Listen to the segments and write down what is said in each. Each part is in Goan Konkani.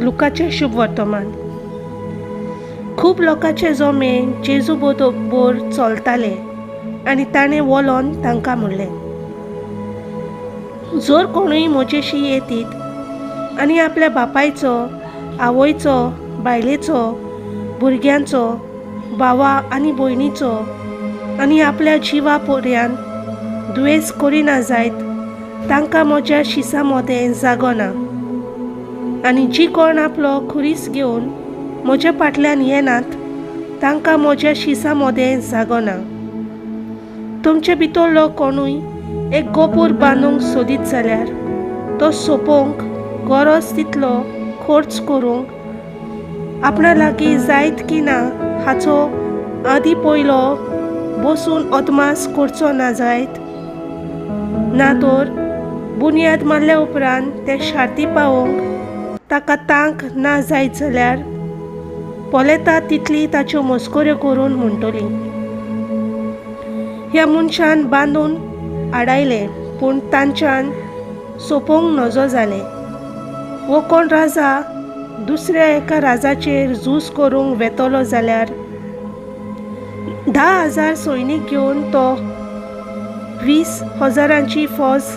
लुकाचें शुभ वर्तमान. खूब लोकांचे जमे जेजू बरोबर चलताले आनी ताणें वलोन तांकां म्हणलें, जर कोणूय म्हजेशी येतीत आनी आपल्या बापायचो, आवयचो, बायलेचो, भुरग्यांचो, भावा आनी भयणीचो आनी आपल्या जिवा पर्यान दुयेंस करिना जायत, तांकां म्हज्या शिसा मदें जागो ना. आनी जी कोण आपलो खुरीस घेवन म्हज्या फाटल्यान येनात तांकां म्हज्या शिसा मदें जागो ना. तुमचे भितरलो कोणूय एक गोपूर बांदूंक सोदीत जाल्यार तो सोंपोवंक गरज तितलो खर्च करूंक आपणा लागीं जायत की ना हाचो आदी पयलो बसून अदमास करचो ना जायत. ना तर बुन्याद मारल्या उपरांत ते शार्ती पावोवंक ताका तांक ना जायत जाल्यार पळयता तितली ताच्यो मस्कऱ्यो करून म्हणटली, ह्या मनशान बांदून आडायलें पूण तांच्यान सोंपोवंक नजो जालें. वो कोण राजा दुसऱ्या एका राजाचेर झूज करूंक वेतलो जाल्यार 10,000 सैनीक घेवन तो 20,000 फौज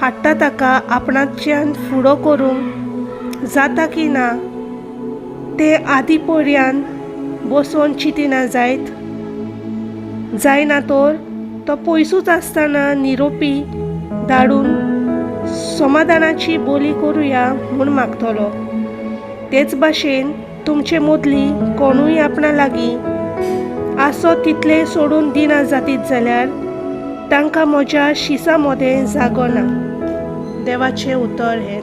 हाडटा ताका आपणाच्यान फुडो करूंक जाता की ना तें आदी पर्यान बसोन चिंतिना जायत. जायना तर तो पयसूच आसतना निरोपी धाडून समाधानाची बोली करुया म्हूण मागतलो. तेच भाशेन तुमचे मदली कोणूय आपणा लागीं आसो तितलें सोडून दिना जातीत जाल्यार तांकां म्हज्या शिसा मदें जागो ना. देवाचें उतर हें.